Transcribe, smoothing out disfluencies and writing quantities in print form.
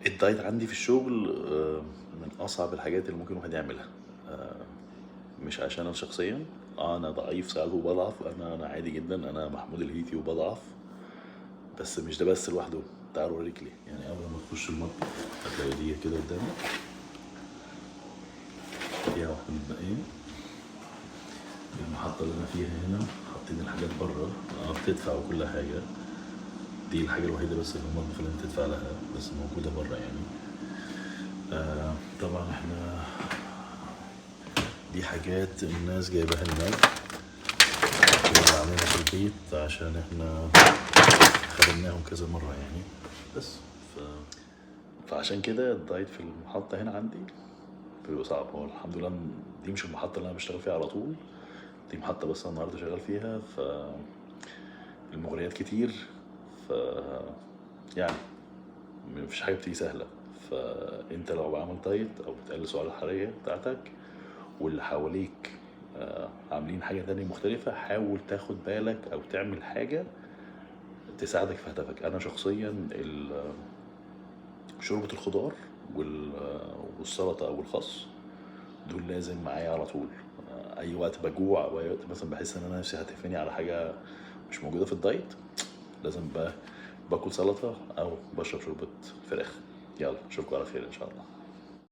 الدايت عندي في الشغل من اصعب الحاجات اللي ممكن الواحد يعملها. مش عشان انا شخصيا انا ضعيف ساعات وبضعف، انا عادي جدا، انا محمود الهيتي وبضعف، بس مش ده بس لوحده. تعالوا اوريك ليه. يعني اول ما تخش المطبخ هتلاقي دي كده قدامك، فيها واحدة متبقيه. المحطة اللي انا فيها هنا حاطين الحاجات بره، بتدفع وكل حاجة. دي الحاجة الوحيدة بس في المطبخ اللي انت تدفع لها، بس موجودة بره يعني. طبعا احنا دي حاجات الناس جايباها لنا، كنا عاملينها في البيت عشان احنا خدمناهم كذا مرة يعني. بس فعشان كده الدايت في المحطة هنا عندي بيبقى صعب. هو الحمد لله دي مش المحطة اللي أنا بشتغل فيها على طول، دي محطة بس أنا النهاردة شغال فيها، ف المغريات كتير، ف يعني مفيش حاجة بتيجي سهلة. فأنت لو عامل دايت أو بتقلل السعرات الحرارية بتاعتك واللي حواليك عاملين حاجة تانية مختلفة، حاول تاخد بالك أو تعمل حاجة تساعدك في هدفك. أنا شخصيا شوربة الخضار والسلطة أو الخس دول لازم معايا على طول. أي وقت بجوع أو أي وقت مثلا بحس إن أنا نفسي هتفني على حاجة مش موجودة في الدايت، لازم باكل سلطة أو بشرب شوربة فراخ. يلا أشوفكم على خير إن شاء الله.